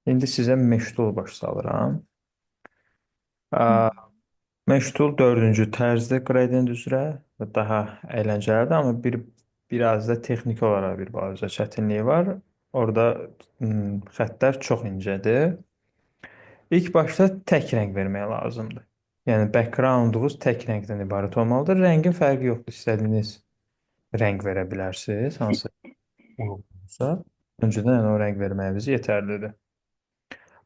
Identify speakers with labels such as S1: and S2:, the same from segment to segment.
S1: İndi sizə mesh tool başa salıram. Mesh tool dördüncü tərzdə gradient üzrə və daha əyləncəlidir, amma biraz da texniki olaraq bir balaca çətinliyi var. Orada xəttlər çox incədir. İlk başda tək rəng vermək lazımdır. Yəni backgroundunuz tək rəngdən ibarət olmalıdır. Rəngin fərqi yoxdur. İstədiyiniz rəng verə bilərsiniz, hansı uyğunsa. Öncədən yəni o rəng verməyiniz yetərlidir.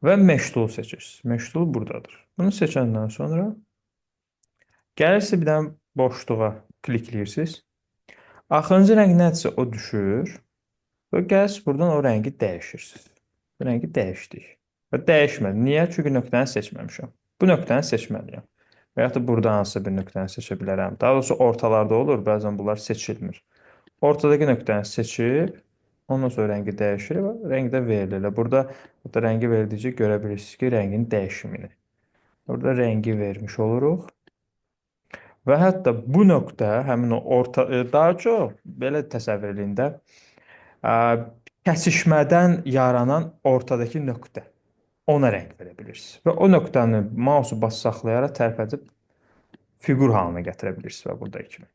S1: Və mesh tool seçirsiniz. Mesh tool buradadır. Bunu seçəndən sonra gəlirsiniz bir dənə boşluğa klikləyirsiniz. Axırıncı rəng nədirsə o düşür. Və gəlirsiniz buradan o rəngi dəyişirsiniz. Bu rəngi dəyişdik. Və dəyişmədi. Niyə? Çünki nöqtəni seçməmişəm. Bu nöqtəni seçməliyəm. Və yaxud da burada hansısa bir nöqtəni seçə bilərəm. Daha doğrusu ortalarda olur, bəzən bunlar seçilmir. Ortadakı nöqtəni seçib, ondan sonra rəngi dəyişir və rəng də verilir. Burada hətta rəngi verdikcə görə bilirsiniz ki, rəngin dəyişimini. Burada rəngi vermiş oluruq. Və hətta bu nöqtə, həmin o orta, daha çox belə təsəvvür eləyin də, kəsişmədən yaranan ortadakı nöqtə. Ona rəng verə bilirsiniz. Və o nöqtəni mausu bas saxlayaraq tərpədib fiqur halına gətirə bilirsiniz və buradakı kimi.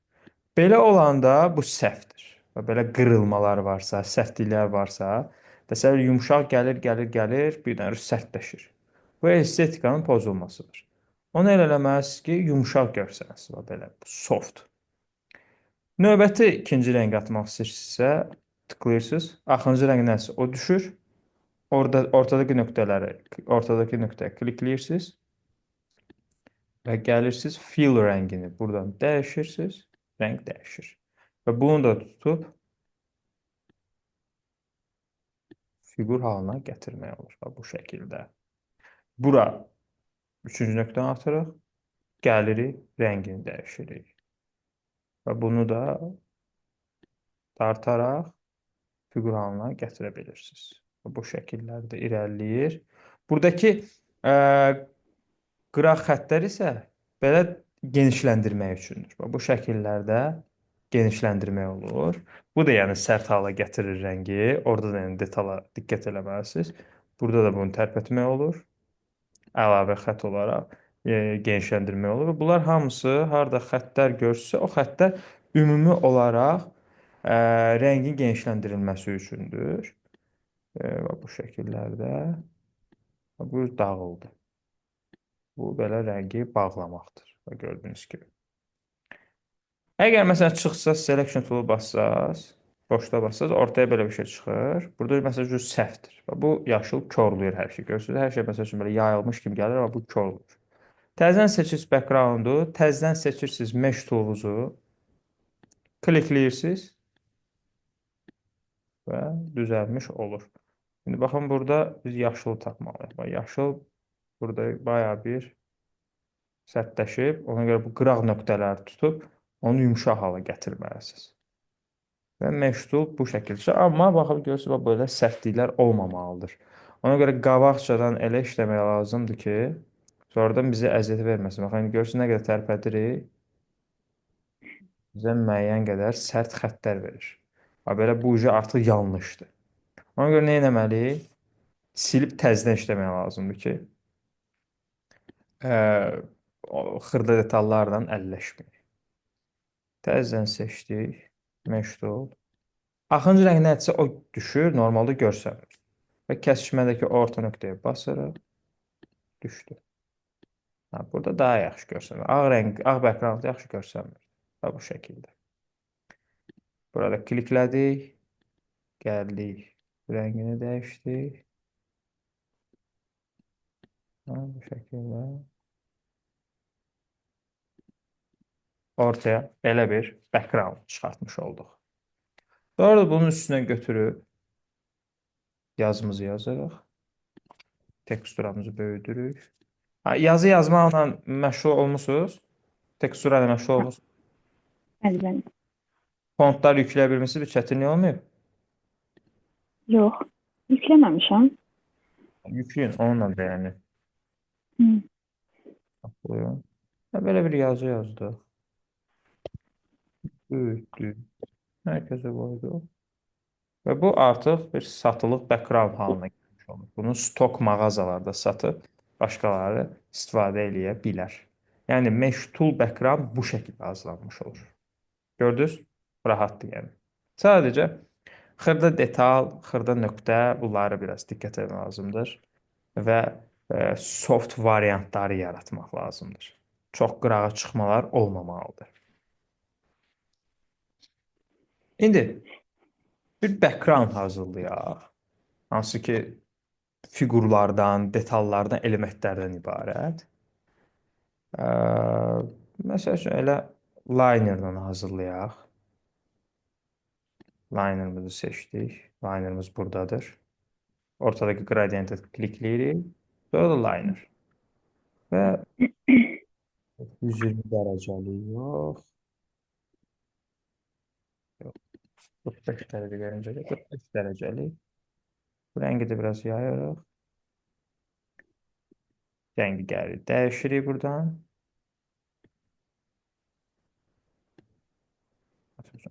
S1: Belə olanda bu səhvdir. Və belə qırılmalar varsa, sərtliklər varsa, təsəvvür yumşaq gəlir, gəlir, gəlir, bir dənə sərtləşir. Bu estetikanın pozulmasıdır. Onu elə eləməlisiniz ki, yumşaq görsənsin, və belə soft. Növbəti ikinci rəng atmaq istəyirsinizsə, tıklayırsınız. Axırıncı rəng nəsə o düşür. Orada ortadakı nöqtələri, ortadakı nöqtəyə klikləyirsiniz və gəlirsiniz fill rəngini buradan dəyişirsiniz. Rəng dəyişir. Və bunu da tutub fiqur halına gətirmək olur. Və bu şəkildə. Bura üçüncü nöqtəni atırıq. Gəlirik, rəngini dəyişirik. Və bunu da dartaraq fiqur halına gətirə bilirsiniz. Və bu şəkillərdə irəliləyir. Buradakı qıraq xəttlər isə belə genişləndirmək üçündür. Və bu şəkillərdə genişləndirmək olur. Bu da yəni sərt hala gətirir rəngi. Orada da yəni detala diqqət eləməlisiniz. Burada da bunu tərpətmək olur. Əlavə xətt olaraq genişləndirmək olur. Və bunlar hamısı harada xəttlər görsünsə, o xəttlər ümumi olaraq rəngin genişləndirilməsi üçündür. Və bu şəkillərdə bu dağıldı. Bu belə rəngi bağlamaqdır. Və gördüyünüz kimi. Əgər məsələn çıxsa, selection tool bassaz, boşda bassaz, ortaya belə bir şey çıxır. Burada məsələn üçün səhvdir. Və bu yaşıl korlayır hər şey. Görürsünüz, hər şey məsəl üçün belə yayılmış kimi gəlir, amma bu korlayır. Təzədən seçirsiniz background-u, təzədən seçirsiniz mesh tool-unuzu, klikləyirsiniz və düzəlmiş olur. İndi baxın, burada biz yaşılı tapmalıyıq. Bax, yaşıl burada bayağı bir sərtləşib. Ona görə bu qıraq nöqtələri tutub onu yumşaq hala gətirməlisiniz. Və mesh tool bu şəkildə. Amma baxın, görürsünüz, bax, belə sərtliklər olmamalıdır. Ona görə qabaqcadan elə işləmək lazımdır ki, sonradan bizə əziyyət verməsin. Baxın, görürsünüz, nə qədər tərpədirik, bizə müəyyən qədər sərt xəttlər verir. Bax, belə bu ucu artıq yanlışdır. Ona görə nə etməliyik? Silib təzədən işləmək lazımdır ki, o xırda detallarla əlləşməyək. Təzədən seçdik. Mesh tool. Axırıncı rəng nədirsə o düşür, normalda görsənmir. Və kəsişmədəki orta nöqtəyə basırıq. Düşdü. Ha, burada daha yaxşı görsənir. Ağ rəng, ağ background yaxşı görsənmir. Və bu şəkildə. Burada kliklədik. Gəldik. Rəngini dəyişdik. Ha, bu şəkildə. Ortaya belə bir background çıxartmış olduq. Sonra da bunun üstünə götürüb yazımızı yazırıq. Teksturamızı böyüdürük. Ha, yazı yazmaqla məşğul olmusunuz? Tekstura ilə məşğul olmusunuz?
S2: Bəli, bəli.
S1: Fontlar yükləyə bilmişsiniz, bir çətinlik olmayıb?
S2: Yox, yükləməmişəm.
S1: Yükləyin, onunla da yəni.
S2: Hı.
S1: Buyurun. Ha, belə bir yazı yazdıq. Böyütdük. Mərkəzə qoyduq. Və bu artıq bir satılıq background halına gəlmiş. olur. Bunu stok mağazalarda satıb başqaları istifadə eləyə bilər. Yəni mesh tool background bu şəkildə hazırlanmış olur. Gördünüz? Rahatdır yəni. Sadəcə xırda detal, xırda nöqtə bunları biraz diqqət etmək lazımdır və soft variantları yaratmaq lazımdır. Çox qırağa çıxmalar olmamalıdır. İndi bir background hazırlayaq. Hansı ki fiqurlardan, detallardan, elementlərdən ibarət. Məsəl üçün elə linerdan hazırlayaq. Linerımızı seçdik. Linerımız buradadır. Ortadakı gradientə klikləyirik. Sonra da liner. Və 120 dərəcəlik yox. Yox. 45 dərəcə görüncə 45 dərəcəlik. Bu rəngi də biraz yayırıq. Rəngi gəlir. Dəyişirik buradan.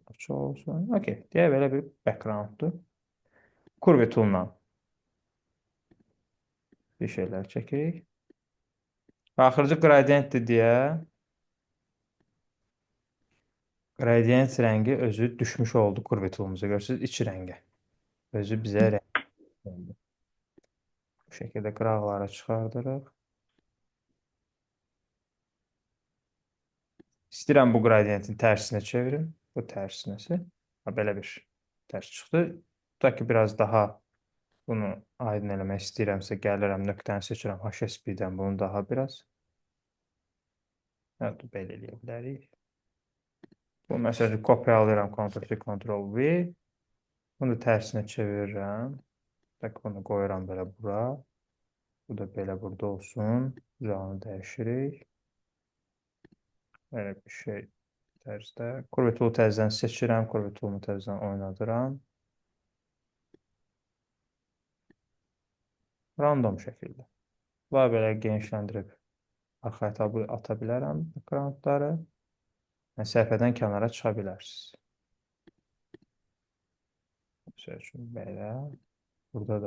S1: Açıq olsun. Okay. Deyə belə bir backgrounddur. Curve tool-la bir şeylər çəkirik. Axırıncı gradientdir deyə gradient rəngi özü düşmüş oldu curve tool'umuza. Görürsünüz, iç rəngə. Özü bizə rəng oldu. Bu şəkildə qıraqlara çıxardırıq. İstəyirəm bu gradientin tərsinə çevirim. Bu tərsinəsi. Ha, belə bir tərs çıxdı. Tutaq ki, biraz daha bunu aydın eləmək istəyirəmsə, gəlirəm, nöqtəni seçirəm HSB-dən bunu daha biraz. Yəni, belə eləyə bilərik. Bu məsələn, kopyalayıram, Ctrl-C, Ctrl-V. Bunu da tərsinə çevirirəm. Tutaq ki, bunu qoyuram belə bura. Bu da belə burada olsun. Uzağını dəyişirik. Belə bir şey tərzdə. Curve tool təzədən seçirəm. Curve tool'umu təzədən oynadıram. Random şəkildə. Var belə genişləndirib arxaya ata bilərəm backgroundları. Yəni, səhifədən kənara çıxa bilərsiniz. Məsəl üçün belə. Burada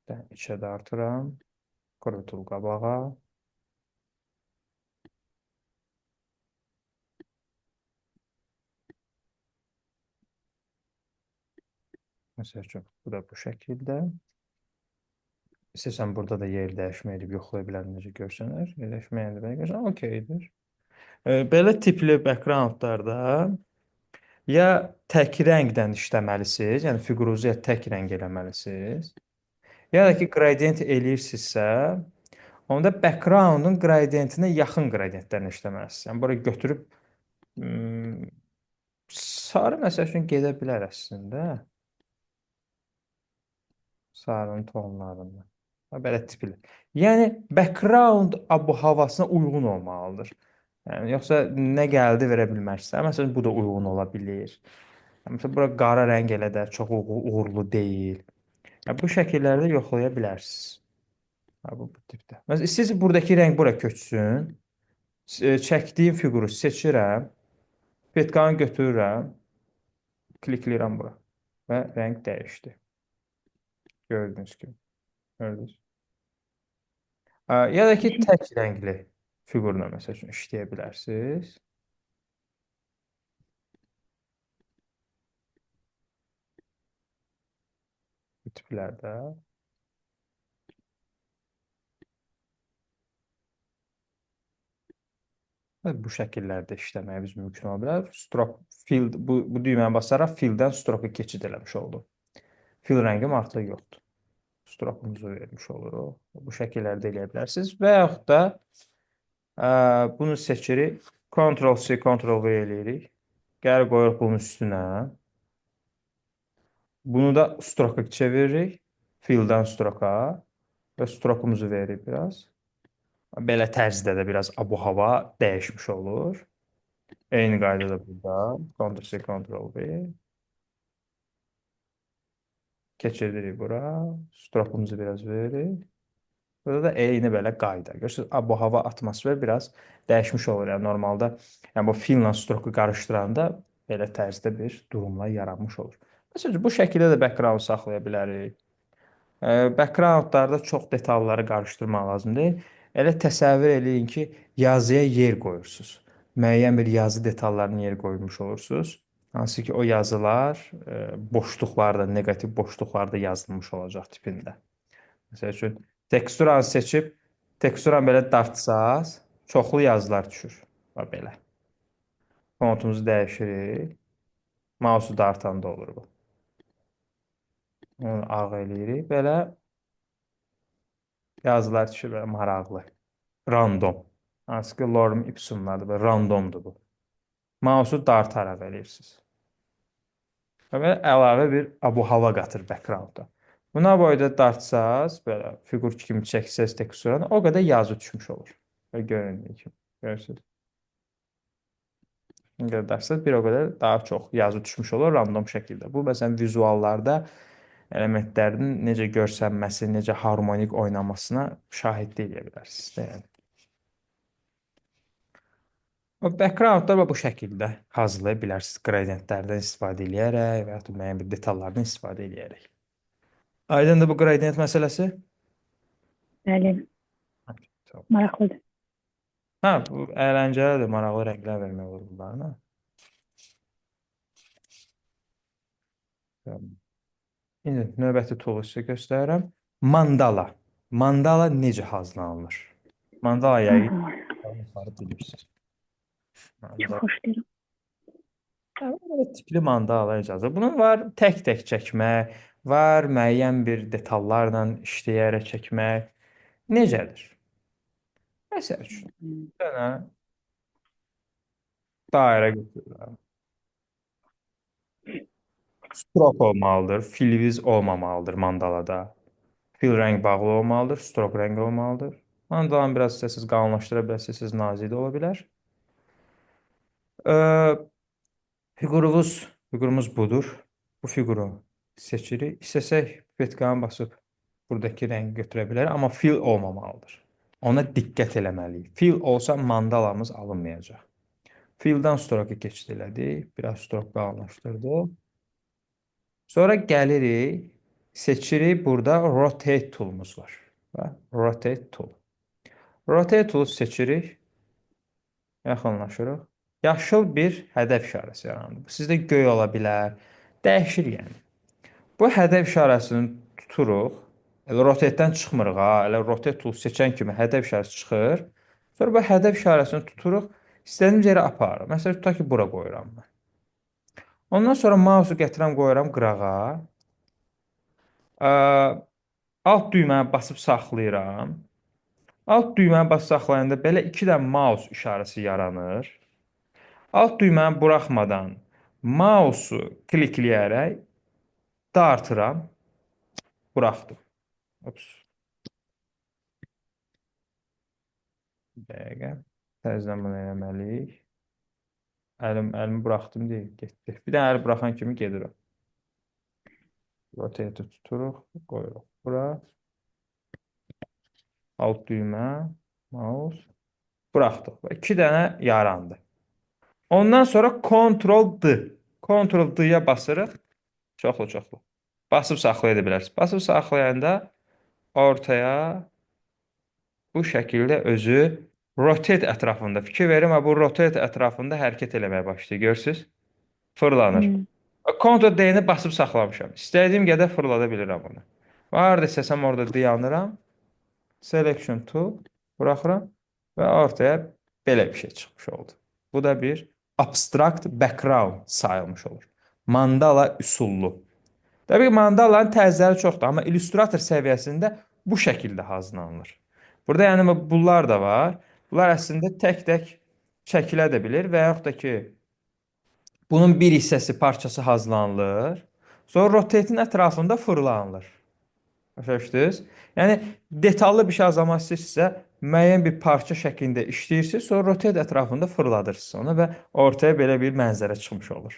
S1: da içə dartıram. Curve tool qabağa. Məsəl üçün, bu da bu şəkildə. İstəsəm burada da yer dəyişmə edib yoxlaya bilərəm necə görsənər. Yer dəyişmə edib belə görsənər, okeydir. Belə tipli backgroundlarda ya tək rəngdən işləməlisiniz, yəni fiqurunuzu ya tək rəng eləməlisiniz, ya da ki gradient eləyirsinizsə, onda backgroundun gradientinə yaxın gradientlərlə işləməlisiniz. Yəni bura götürüb sarı məsəl üçün gedə bilər əslində. Sarının tonlarında. Belə tipli. Yəni background bu havasına uyğun olmalıdır. Yəni yoxsa nə gəldi verə bilməzsən. Məsələn bu da uyğun ola bilir. Yəni, məsələn bura qara rəng elə də çox uğurlu deyil. Yəni, bu şəkillərdə yoxlaya bilərsiniz. Ha, bu tipdə. Məsələn istəyirsiniz buradakı rəng bura köçsün. Çəkdiyim fiquru seçirəm. Petkanı götürürəm. Klikləyirəm bura və rəng dəyişdi. Gördüyünüz kimi. Gördünüz. Ya da ki tək rəngli fiqurla məsəl üçün işləyə bilərsiniz. Bu tiplərdə. Və bu şəkillərdə işləməyimiz mümkün ola bilər. Stroke fill bu düyməni basaraq filldən stroke keçid eləmiş oldum. Fill rəngim artıq yoxdur. Stroke'umuzu vermiş oluruq. Bu şəkillərdə eləyə bilərsiniz. Və yaxud da bunu seçirik. Ctrl C, Ctrl V eləyirik. Gəlir qoyuruq bunun üstünə. Bunu da stroke çeviririk. Filldən stroke-a və stroke'umuzu veririk biraz. Belə tərzdə də biraz abu-hava dəyişmiş olur. Eyni qaydada burada. Ctrl C, Ctrl V. Keçiririk bura. Stroke'umuzu biraz veririk. Burada da eyni belə qayda. Görürsünüz, abu-hava atmosfer biraz dəyişmiş olur. Yəni normalda, yəni bu filllə stroke'u qarışdıranda belə tərzdə bir durumlar yaranmış olur. Məsələn, bu şəkildə də background saxlaya bilərik. Backgroundlarda çox detalları qarışdırmaq lazım deyil. Elə təsəvvür eləyin ki, yazıya yer qoyursunuz. Müəyyən bir yazı detallarını yer qoymuş olursunuz. Hansı ki, o yazılar boşluqlarda, neqativ boşluqlarda yazılmış olacaq tipində. Məsəl üçün, teksturanı seçib, teksturanı belə dartsaz, çoxlu yazılar düşür. Bax belə. Fontumuzu dəyişirik. Mouse'u dartanda olur bu. Onu ağ eləyirik. Belə yazılar düşür, belə maraqlı. Random. Hansı ki, lorem ipsumlardır, belə randomdur bu. Mouse'u dartaraq eləyirsiniz. Və belə əlavə bir abu-hava qatır background-da. Buna boyda dartsaz, belə fiqur kimi çəksəz teksturanı, o qədər yazı düşmüş olur. Və göründüyü kimi. Görürsünüz. Nə qədər dartsaz, bir o qədər daha çox yazı düşmüş olur random şəkildə. Bu, məsələn, vizuallarda elementlərin necə görsənməsi, necə harmonik oynamasına şahidlik edə bilərsiniz də, yəni. O backgroundda bu şəkildə hazırlaya bilərsiniz. Gradientlərdən istifadə eləyərək və yaxud da müəyyən bir detallardan istifadə eləyərək. Aydındır bu gradient məsələsi?
S2: Bəli,
S1: Tamam.
S2: maraqlıdır.
S1: Hə, bu əyləncəlidir, maraqlı rənglər vermək olur bunlarına. Tamam. İndi növbəti toolu sizə göstərirəm. Mandala. Mandala necə hazırlanılır? Mandala yəqin bilirsiniz.
S2: Çox xoşlayıram.
S1: Hə, belə tipli mandala icazə. Bunun var tək-tək çəkmək, var müəyyən bir detallarla işləyərək çəkmək. Necədir? Məsəl üçün, bir dənə dairə götürürəm. Stroke olmalıdır, filviz olmamalıdır mandalada. Fil rəng bağlı olmalıdır, stroke rəngi olmalıdır. Mandalanı biraz istəsiniz qalınlaşdıra bilərsiniz, nazik də ola bilər. Fiqurumuz budur. Bu fiquru seçirik. İstəsək pipetkanı basıb buradakı rəngi götürə bilərik, amma fil olmamalıdır. Ona diqqət eləməliyik. Fil olsa mandalamız alınmayacaq. Fildən stroke keçid elədik. Biraz stroke qalınlaşdırdıq. Sonra gəlirik, seçirik. Burada Rotate tool'umuz var. Rotate tool. Rotate tool seçirik. Yaxınlaşırıq. Yaşıl bir hədəf işarəsi yarandı. Bu sizdə göy ola bilər. Dəyişir yəni. Bu hədəf işarəsini tuturuq. Elə rotate-dən çıxmırıq ha. Elə rotate tool seçən kimi hədəf işarəsi çıxır. Sonra bu hədəf işarəsini tuturuq. İstədiyimiz yerə aparırıq. Məsələn, tutaq ki, bura qoyuram mən. Ondan sonra mouse'u gətirəm, qoyuram qırağa. Alt düyməni basıb saxlayıram. Alt düyməni basıb saxlayanda belə iki dənə mouse işarəsi yaranır. Alt düyməni buraxmadan mouse'u klikləyərək dartıram. Buraxdım. Ops. Bir dəqiqə. Təzədən bunu eləməliyik. Əlimi buraxdım deyil, getdi. Bir dənə əl buraxan kimi gedir o. Rotate tuturuq, qoyuruq bura. Alt düymə, mouse. Buraxdıq. Və iki dənə yarandı. Ondan sonra Ctrl D. Ctrl D-yə basırıq. Çoxlu, çoxlu. Basıb saxlaya da bilərsiniz. Basıb saxlayanda ortaya bu şəkildə özü rotate ətrafında. Fikir verin, bu rotate ətrafında hərəkət eləməyə başlayır. Görürsünüz? Fırlanır. Ctrl D-ni basıb saxlamışam. İstədiyim qədər fırlada bilirəm onu. Və harada istəsəm orada dayanıram. Selection tool buraxıram və ortaya belə bir şey çıxmış oldu. Bu da bir abstrakt background sayılmış olur. Mandala üsullu. Təbii ki, mandalanın tərzləri çoxdur, amma Illustrator səviyyəsində bu şəkildə hazırlanılır. Burada yəni bunlar da var. Bunlar əslində tək-tək çəkilə də bilir və yaxud da ki, bunun bir hissəsi, parçası hazırlanılır. Sonra rotate'in ətrafında fırlanılır. Başa düşdünüz? Yəni, detallı bir şey hazırlamaq istəyirsinizsə, müəyyən bir parça şəklində işləyirsiniz, sonra rotate ətrafında fırladırsınız onu və ortaya belə bir mənzərə çıxmış olur.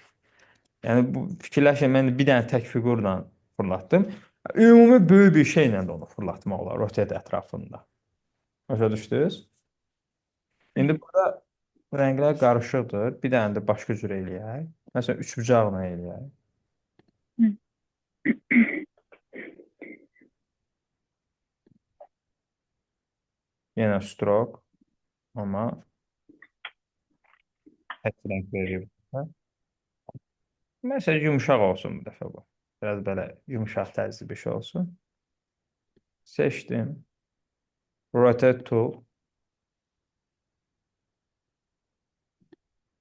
S1: Yəni, bu fikirləşin, mən bir dənə tək fiqurla fırlatdım. Ümumi böyük bir şeylə də onu fırlatmaq olar rotate ətrafında. Başa düşdünüz? İndi burada rənglər qarışıqdır. Bir dənə də başqa cür eləyək. Məsələn, üçbucaqla eləyək. Yenə stroke, amma tək rəng veririk. Məsələn, yumşaq olsun bu dəfə bu. Biraz belə yumşaq tərzli bir şey olsun. Seçdim. Rotate tool.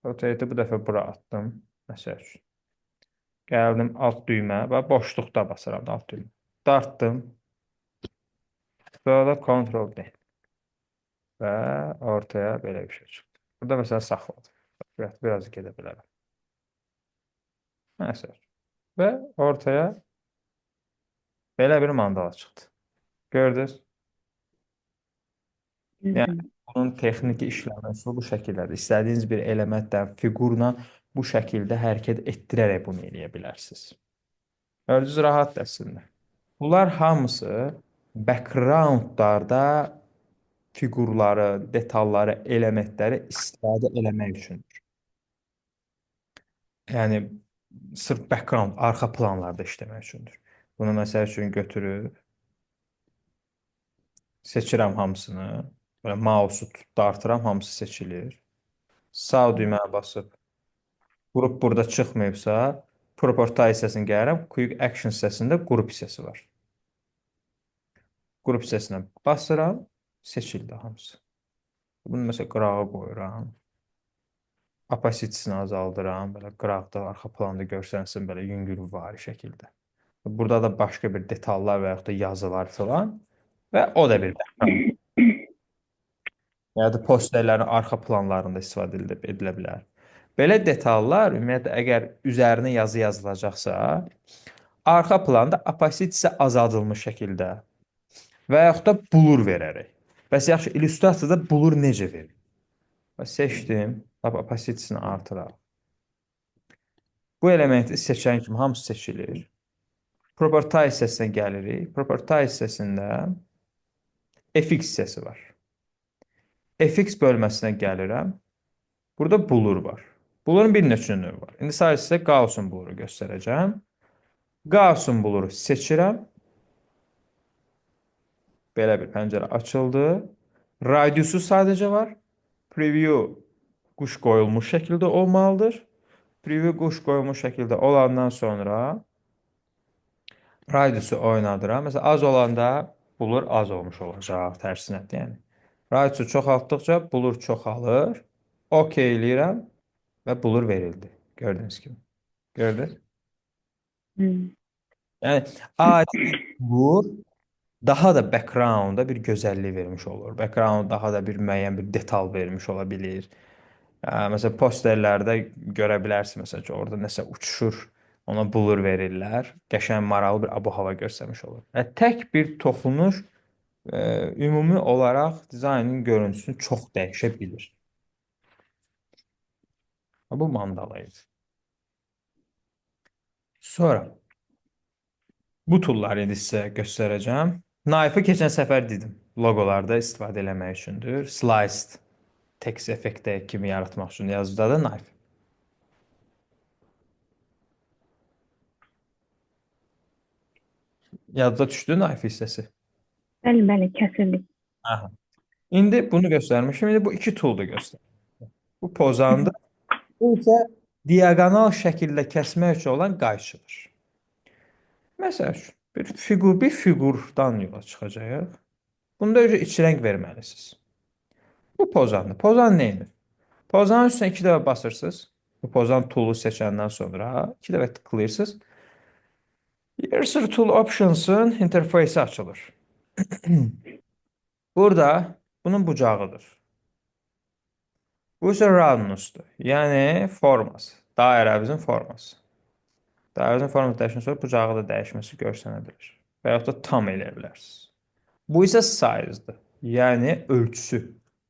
S1: Rotate-i bu dəfə bura atdım. Məsəl üçün. Gəldim alt düymə və boşluqda basıram alt düymə. Dartdım. Sonra da Ctrl D. Və ortaya belə bir şey çıxdı. Burada məsələn saxladım. Biraz gedə bilərəm. Məsəl. Və ortaya belə bir mandala çıxdı. Gördünüz? Yəni bunun texniki işləmə üsulu bu şəkildədir. İstədiyiniz bir elementlə, fiqurla bu şəkildə hərəkət etdirərək bunu eləyə bilərsiniz. Gördünüz, rahatdır əslində. Bunlar hamısı backgroundlarda fiqurları, detalları, elementləri istifadə eləmək üçündür. Yəni sırf background, arxa planlarda işləmək üçündür. Bunu məsəl üçün götürüb seçirəm hamısını. Belə mouse'u dartıram, hamısı seçilir. Sağ düyməyə basıb qrup burada çıxmayıbsa, Property hissəsini gəlirəm. Quick Action hissəsində qrup hissəsi var. Qrup hissəsinə basıram, seçildi hamısı. Bunu məsələn qırağa qoyuram. Opacity-sini azaldıram. Belə qıraqda, arxa planda görsənsin belə yüngülvari şəkildə. Burada da başqa bir detallar və yaxud da yazılar filan və o da bir background. Ya da posterlərin arxa planlarında istifadə edilə bilər. Belə detallar ümumiyyətlə əgər üzərinə yazı yazılacaqsa, arxa planda opacity azaldılmış şəkildə və yaxud da blur verərək. Bəs yaxşı, illüstrasiyada blur necə verilir? Seçdim, opacity-sini artıraq. Bu elementi seçən kimi hamısı seçilir. Property hissəsinə gəlirik. Property hissəsində FX hissəsi var. FX bölməsinə gəlirəm. Burada blur var. Blurun bir neçə növü var. İndi sadəcə sizə Gaussian bluru göstərəcəm. Gaussian bluru seçirəm. Belə bir pəncərə açıldı. Radiusu sadəcə var. Preview quş qoyulmuş şəkildə olmalıdır. Preview quş qoyulmuş şəkildə olandan sonra radiusu oynadıram. Məsələn, az olanda blur az olmuş olacaq, tərsinə. Yəni, radiusu çoxaltdıqca blur çoxalır. OK eləyirəm və blur verildi. Gördüyünüz kimi. Gördünüz?
S2: Hmm.
S1: Yəni, adi bir blur daha da background'a bir gözəllik vermiş olur. Background daha da bir müəyyən bir detal vermiş ola bilir. Məsələn, posterlərdə görə bilərsin, məsələn ki, orada nəsə uçuşur, ona blur verirlər. Qəşəng, maraqlı bir abu-hava göstərmiş olur. Yəni, tək bir toxunuş ümumi olaraq dizaynın görüntüsünü çox dəyişə bilir. Bu mandala idi. Sonra bu toolları indi sizə göstərəcəm. Knife-ı keçən səfər dedim. Logolarda istifadə eləmək üçündür. Sliced text effekti kimi yaratmaq üçün yazıda da knife. Yadda düşdü knife hissəsi.
S2: Bəli, bəli, kəsildi.
S1: Aha. İndi bunu göstərmişim. İndi bu iki tool da göstər. Bu pozandır. Bu isə diaqonal şəkildə kəsmək üçün olan qayçıdır. Məsəl üçün, bir fiqurdan yola çıxacağıq. Bunda öncə iç rəng verməlisiniz. Bu pozandır. Pozan nə edir? Pozanın üstünə iki dəfə basırsınız. Bu pozan tool'u seçəndən sonra iki dəfə tıklayırsınız. Eraser Tool Options'ın interfeysi açılır. Burada bunun bucağıdır. Bu isə roundness'dur. Yəni forması. Dairəmizin forması. Dairəmizin forması dəyişəndən sonra bucağı da dəyişməsi görsənə bilir. Və yaxud da tam eləyə bilərsiniz. Bu isə size'dır. Yəni ölçüsü.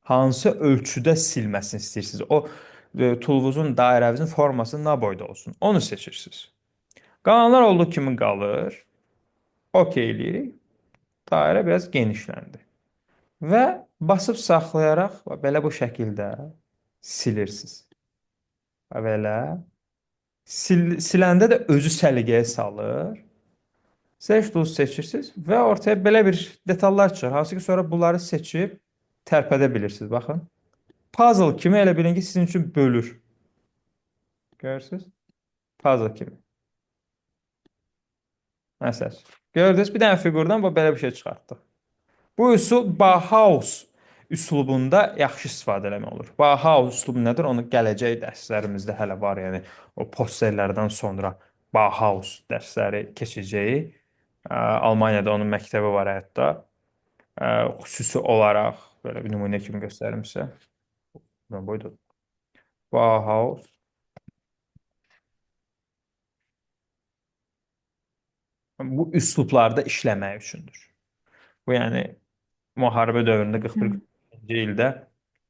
S1: Hansı ölçüdə silməsini istəyirsiniz. O tool'unuzun, dairənizin forması nə boyda olsun. Onu seçirsiniz. Qalanlar olduğu kimi qalır. OK eləyirik. Dairə biraz genişləndi. Və basıb saxlayaraq belə bu şəkildə silirsiniz. Və belə siləndə də özü səliqəyə salır. Selection tool seçirsiniz və ortaya belə bir detallar çıxır. Hansı ki, sonra bunları seçib tərpədə bilirsiniz. Baxın. Puzzle kimi elə bilin ki, sizin üçün bölür. Görürsünüz? Puzzle kimi. Məsəl. Gördünüz? Bir dənə fiqurdan bu belə bir şey çıxartdıq. Bu üsul Bauhaus üslubunda yaxşı istifadə eləmək olur. Bauhaus üslubu nədir? Onu gələcək dərslərimizdə hələ var. Yəni o posterlərdən sonra Bauhaus dərsləri keçəcəyi. Almaniyada onun məktəbi var hətta. Xüsusi olaraq belə bir nümunə kimi göstərim sizə. Buydu. Bauhaus. Bu üslublarda işləmək üçündür. Bu yəni müharibə dövründə 41-ci ildə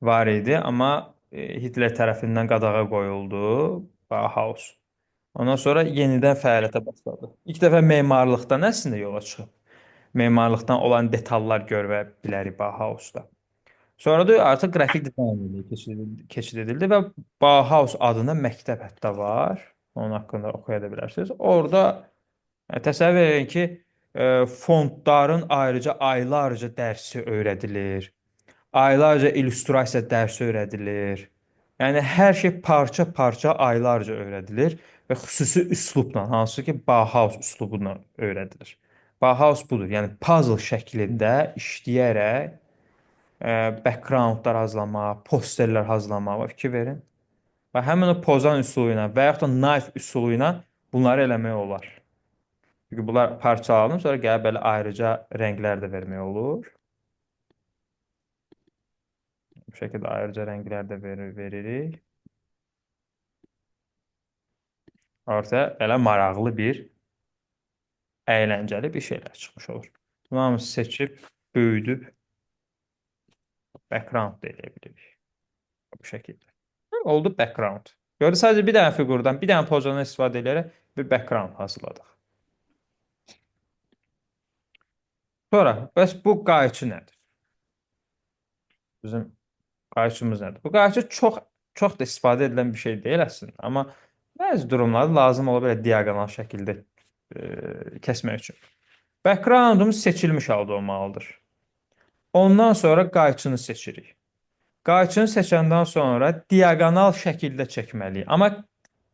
S1: var idi, amma Hitler tərəfindən qadağa qoyuldu Bauhaus. Ondan sonra yenidən fəaliyyətə başladı. İlk dəfə memarlıqdan əslində yola çıxıb. Memarlıqdan olan detallar görə bilərik Bauhausda. Sonra da artıq qrafik dizayn ilə keçid edildi və Bauhaus adında məktəb hətta var. Onun haqqında oxuya da bilərsiniz. Orada təsəvvür edin ki, fontların ayrıca aylarca dərsi öyrədilir. Aylarca illüstrasiya dərsi öyrədilir. Yəni hər şey parça-parça aylarca öyrədilir və xüsusi üslubla, hansı ki Bauhaus üslubuna öyrədilir. Bauhaus budur. Yəni puzzle şəklində işləyərək backgroundlar hazırlamaq, posterlər hazırlamaq, fikir verin. Və həmin o pozan üsulu ilə və yaxud da knife üsulu ilə bunları eləmək olar. Çünki bunlar parçalanır, sonra gəlib belə ayrıca rənglər də vermək olur. Bu şəkildə ayrıca rənglər də veririk. Ortaya belə maraqlı bir, əyləncəli bir şeylər çıxmış olur. Bunu hamısı seçib, böyüdüb, background da eləyə bilirik. Bu şəkildə. Oldu background. Gördü, sadəcə bir dənə fiqurdan, bir dənə pozandan istifadə edərək bir background hazırladıq. Sonra, bəs bu qayçı nədir? Bizim qayçımız nədir? Bu qayçı çox, çox da istifadə edilən bir şey deyil əslində. Amma bəzi durumlarda lazım ola bilər diaqonal şəkildə kəsmək üçün. Backgroundumuz seçilmiş halda olmalıdır. Ondan sonra qayçını seçirik. Qayçını seçəndən sonra diaqonal şəkildə çəkməliyik. Amma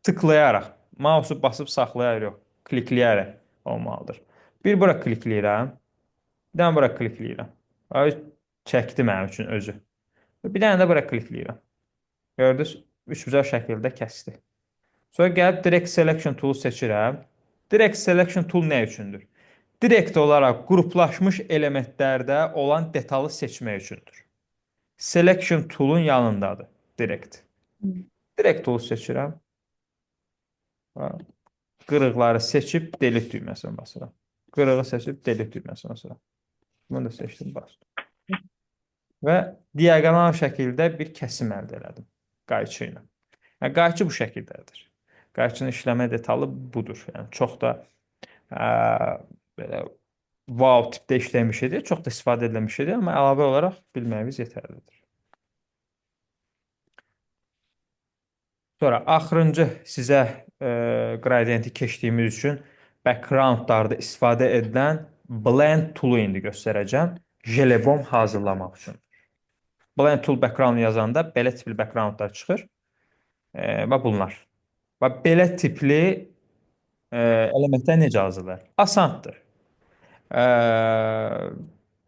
S1: tıklayaraq, mouse'u basıb saxlayaraq yox, klikləyərək olmalıdır. Bir bura klikləyirəm, bir dənə bura klikləyirəm. Ay, çəkdi mənim üçün özü. Bir dənə də bura klikləyirəm. Gördünüz, üçbucaq şəkildə kəsdi. Sonra gəlib Direct Selection Tool seçirəm. Direct Selection Tool nə üçündür? Direkt olaraq qruplaşmış elementlərdə olan detalı seçmək üçündür. Selection Tool'un yanındadır. Direct. Direct Tool seçirəm. Qırıqları seçib Delete düyməsinə basıram. Qırığı seçib Delete düyməsinə basıram. Bunu da seçdim, bastım. Və diaqonal şəkildə bir kəsim əldə elədim qayçı ilə. Yəni, qayçı bu şəkildədir. Qayçının işləmə detalı budur. Yəni, çox da belə wow tipdə işləyən bir şeydir. Çox da istifadə edilən bir şeydir, amma əlavə olaraq bilməyimiz yetərlidir. Sonra axırıncı sizə gradienti keçdiyimiz üçün backgroundlarda istifadə edilən Blend tool'u indi göstərəcəm. Jelebom hazırlamaq üçün. Blend tool background yazanda belə tipli backgroundlar çıxır. Və bunlar. Və belə tipli elementlər necə hazırlar? Asandır.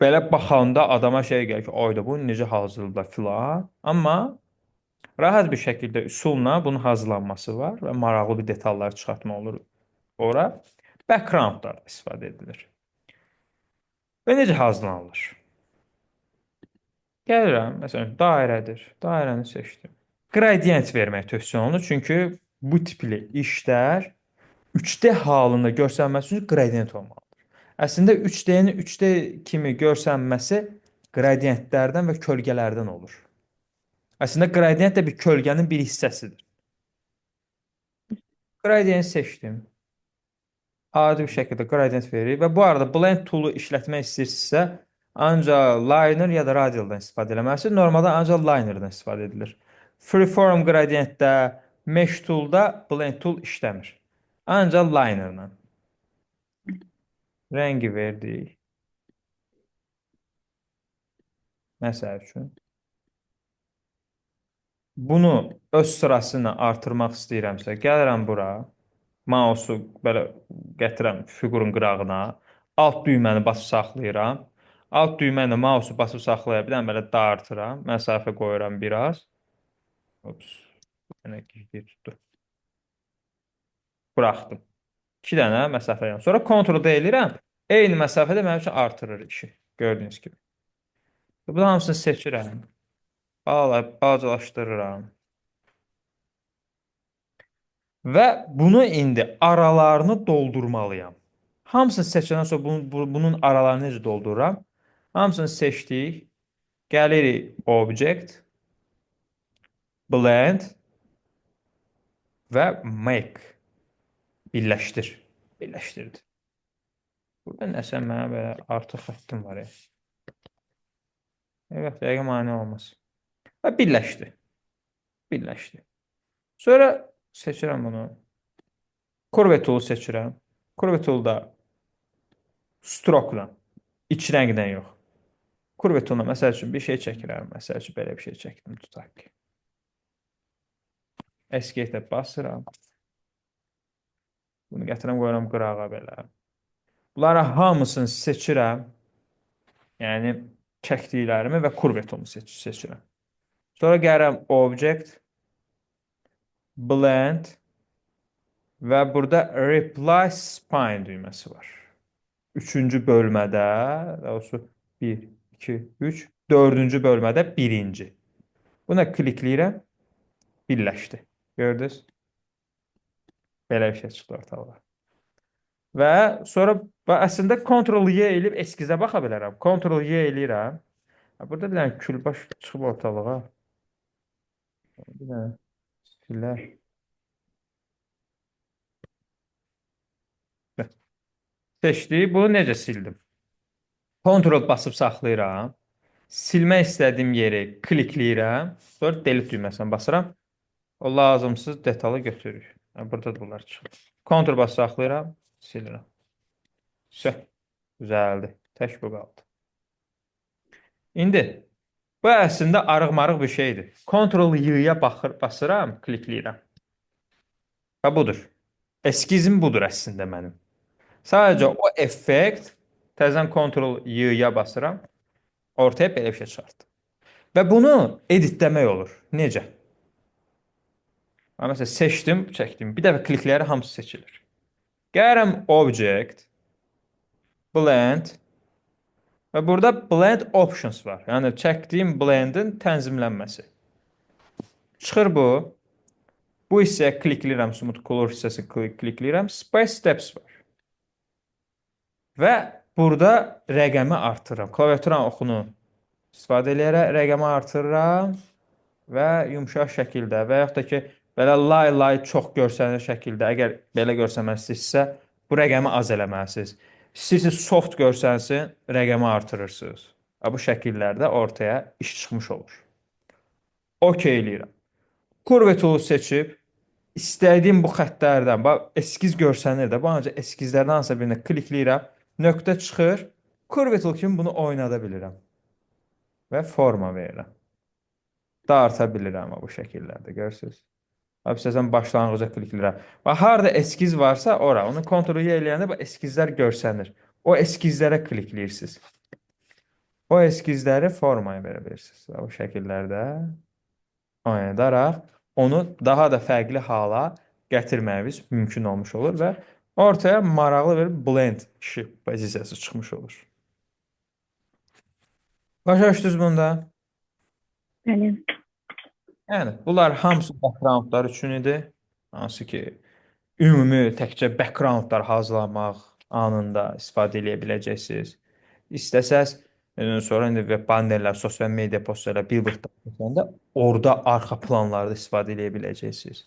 S1: Belə baxanda adama şey gəlir ki, ayda bunu necə hazırlayırlar filan. Amma rahat bir şəkildə üsulla bunun hazırlanması var və maraqlı bir detallar çıxartma olur ora. Backgroundlar istifadə edilir. Və necə hazırlanılır? Gəlirəm, məsələn, dairədir. Dairəni seçdim. Gradient vermək tövsiyə olunur. Çünki bu tipli işlər 3D halında görsənməsi üçün gradient olmalıdır. Əslində 3D-nin 3D kimi görsənməsi gradientlərdən və kölgələrdən olur. Əslində gradient də bir kölgənin bir hissəsidir. Gradient seçdim. Adi bir şəkildə gradient veririk və bu arada Blend tool'u işlətmək istəyirsinizsə, ancaq Linear ya da Radial'dan istifadə eləməlisiniz. Normalda ancaq Linear'dan istifadə edilir. Freeform gradientdə, Mesh tool'da Blend tool işləmir. Ancaq Linear'la. Rəngi verdik. Məsəl üçün. Bunu öz sırasına artırmaq istəyirəmsə, gəlirəm bura. Mausu belə gətirəm fiqurun qırağına. Alt düyməni basıb saxlayıram. Alt düyməni mausu basıb saxlaya biləm, belə dartıram. Məsafə qoyuram biraz. Ops. Yenə gizli tutdu. Buraxdım. 2 dənə məsafə. Sonra Ctrl D eləyirəm. Eyni məsafədə mənim üçün artırır işi. Gördüyünüz kimi. Bunu hamısını seçirəm. Balacalaşdırıram. Və bunu indi aralarını doldurmalıyam. Hamısını seçəndən sonra bunun aralarını necə doldururam? Hamısını seçdik. Gəlirik Object, Blend və Make. Birləşdir. Birləşdirdi. Burada nəsə mənə belə artıq xəttim var ya. Evet, dəqiqə mane olmaz. Və birləşdi. Birləşdi. Sonra seçirəm bunu. Curve tool seçirəm. Curve tool'da stroke-la, iç rəngdən yox. Curve tool'la məsəl üçün bir şey çəkirəm. Məsəl üçün belə bir şey çəkdim, tutaq ki. Escape-ə basıram. Bunu gətirəm, qoyuram qırağa belə. Bunların hamısını seçirəm. Yəni çəkdiklərimi və curve tool'u seçirəm. Sonra gəlirəm Object, Blend və burada Replace Spine düyməsi var. Üçüncü bölmədə, daha doğrusu 1, 2, 3, dördüncü bölmədə birinci. Buna klikləyirəm, birləşdi. Gördünüz? Belə bir şey çıxdı ortalığa. Və sonra və əslində Ctrl Y eləyib eskizə baxa bilərəm. Ctrl Y eləyirəm. Burada bir dənə külbaş çıxıb ortalığa. Bir dənə silə. Seçdik. Bunu necə sildim? Ctrl basıb saxlayıram. Silmək istədiyim yeri klikləyirəm. Sonra delete düyməsinə basıram. O lazımsız detalı götürür. Burada da bunlar çıxır. Ctrl basıb saxlayıram, silirəm. Vse. Düzəldi. Tək bu qaldı. İndi bu əslində arıq-marıq bir şeydir. Ctrl Y-ya basıram, klikləyirəm. Və budur. Eskizim budur əslində mənim. Sadəcə o effekt təzədən Ctrl Y-ya basıram. Ortaya belə bir şey çıxartdı. Və bunu editləmək olur. Necə? Məsələn, seçdim, çəkdim. Bir dəfə klikləyərək hamısı seçilir. Gəlirəm Object, Blend və burada Blend Options var. Yəni, çəkdiyim blendin tənzimlənməsi. Çıxır bu. Bu hissəyə klikləyirəm, Smooth Color hissəsi klikləyirəm. Space Steps var. Və burada rəqəmi artırıram. Klaviaturanın oxunu istifadə eləyərək rəqəmi artırıram və yumşaq şəkildə və yaxud da ki, belə lay-lay çox görsənir şəkildə, əgər belə görsənmək istəyirsinizsə, bu rəqəmi az eləməlisiniz. İstəyirsiniz soft görsənsin, rəqəmi artırırsınız. Və bu şəkillərdə ortaya iş çıxmış olur. OK eləyirəm. Curve tool seçib, istədiyim bu xəttlərdən, bax, eskiz görsənir də, bu ancaq eskizlərdən hansısa birinə klikləyirəm, nöqtə çıxır, Curve tool kimi bunu oynada bilirəm və forma verirəm. Darta bilirəm bu şəkillərdə, görürsünüz. Bax, istəsəm başlanğıca klikləyirəm. Bax, harada eskiz varsa ora, onu Ctrl Y eləyəndə bu eskizlər görsənir. O eskizlərə klikləyirsiniz. O eskizləri formaya verə bilirsiniz. O şəkillərdə oynadaraq onu daha da fərqli hala gətirməyimiz mümkün olmuş olur və ortaya maraqlı bir blend işi pozisiyası çıxmış olur. Başa düşdünüz bunda?
S2: Bəli.
S1: Yəni, bunlar hamısı backgroundlar üçün idi. Hansı ki, ümumi təkcə backgroundlar hazırlamaq anında istifadə eləyə biləcəksiniz. İstəsəz, sonra indi web bannerlər, sosial media postlarla billboardlar orada arxa planlarda istifadə eləyə biləcəksiniz.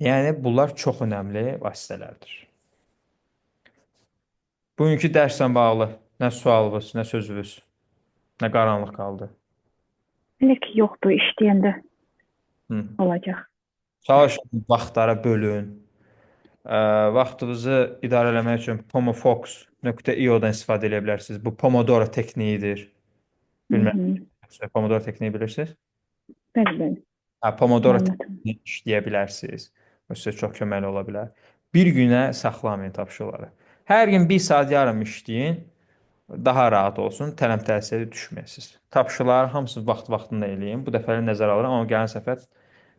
S1: Yəni, bunlar çox önəmli vasitələrdir. Bugünkü dərslə bağlı nə sualınız, nə sözünüz, nə qaranlıq qaldı?
S2: Hələ ki yoxdur, işləyəndə olacaq.
S1: Çalışın, vaxtlara bölün. Vaxtınızı idarə eləmək üçün pomofox.io-dan istifadə edə bilərsiniz. Bu Pomodoro tekniyidir.
S2: Hı
S1: Bilmirəm,
S2: -hı.
S1: Pomodoro tekniyi bilirsiniz?
S2: Bəli, bəli.
S1: Hə, Pomodoro
S2: Məlumatım.
S1: tekniyi işləyə bilərsiniz. O sizə çox köməkli ola bilər. Bir günə saxlamayın tapşırıqları. Hər gün bir saat yarım işləyin, daha rahat olsun, tələm-tələsiyə düşməyəsiniz. Tapşırıqları hamısını vaxt-vaxtında eləyin. Bu dəfəlik nəzərə alıram, amma gələn səfər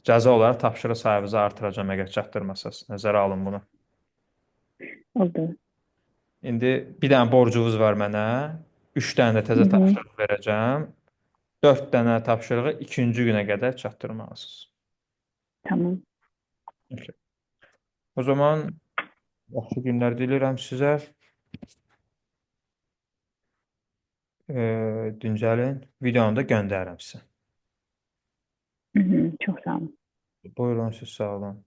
S1: cəza olaraq tapşırıq sayınızı artıracağam əgər çatdırmasanız. Nəzərə alın bunu.
S2: Oldu.
S1: İndi bir dənə borcunuz var mənə. 3 dənə də
S2: Hı
S1: təzə
S2: -hı.
S1: tapşırıq verəcəm. 4 dənə tapşırığı ikinci günə qədər çatdırmalısınız.
S2: Tamam.
S1: Okay. O zaman yaxşı günlər dilirəm sizə. Dincəlin. Videonu da göndərirəm sizə.
S2: Hı -hı. Çox sağ olun.
S1: Buyurun, siz sağ olun.